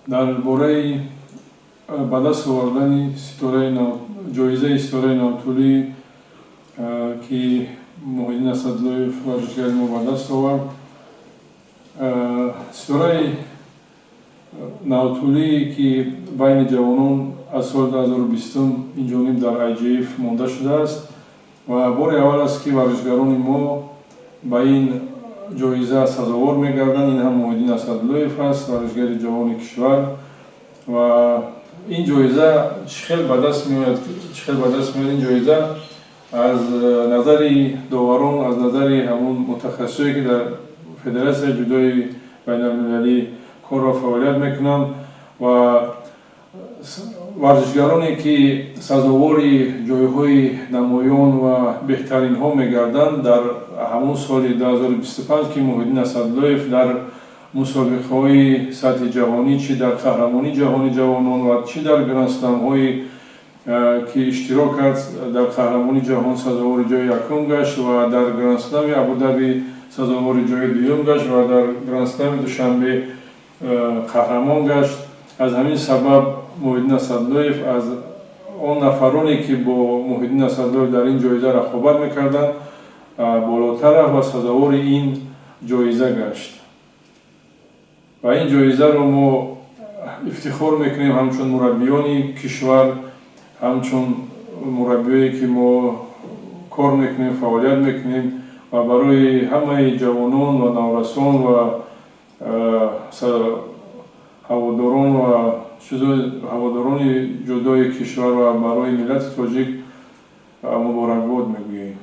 Дар бораи ба даст овардани ситораи ҷоизаи ситораи навтӯлӣ, ки Муҳиддин Асадуллоев, варзишгари мо, ба даст овард. Ситораи навтӯлӣ, ки байни ҷавонон аз соли 2020 инҷониб дар IJF монда шудааст, ва бори аввал аст, ки варзишгарони мо ба ин ҷоиза сазовор мегарданд. Ин ҳам Муҳиддин Асадуллоев аст, варзишгари ҷавони кишвар. Ва ин ҷоиза чӣ хел ба даст меояд? Чӣ хел ба даст меояд ин ҷоиза? Аз назари доварон, аз назари ҳамун мутахассисое, ки дар Федератсияи ҷудои байналмилалӣ корро фаъолият мекунанд, ва варзишгароне, ки сазовори ҷойҳои намоён ва беҳтаринҳо мегарданд, дар ҳамун соли 2025, ки Муҳиддин Асадуллоев дар мусобиқаҳои сатҳи ҷаҳонӣ, чӣ дар қаҳрамонии ҷаҳони ҷавонон ва чӣ дар грандсламҳои ки иштирок кард, дар қаҳрамонии ҷаҳон сазовори ҷои якум гашт ва дар грандслами Абудаби сазовори ҷои дуюм гашт ва дар грандслами Душанбе қаҳрамон гашт. Аз ҳамин сабаб Муҳиддин Асадуллоев аз он нафароне, ки бо Муҳиддин Асадуллоев дар ин ҷоиза рақобат мекарданд, болотар рафт ва сазовори ин ҷоиза гашт. Ва ин ҷоизаро мо ифтихор мекунем, ҳамчун мураббиёни кишвар, ҳамчун мураббиое, ки мо кор мекунем, фаъолият мекунем, ва барои ҳамаи ҷавонон ва наврасон ва ҳаводорон ва ҳаводорони ҷудои кишвар ва барои миллати тоҷик муборакбод мегӯем.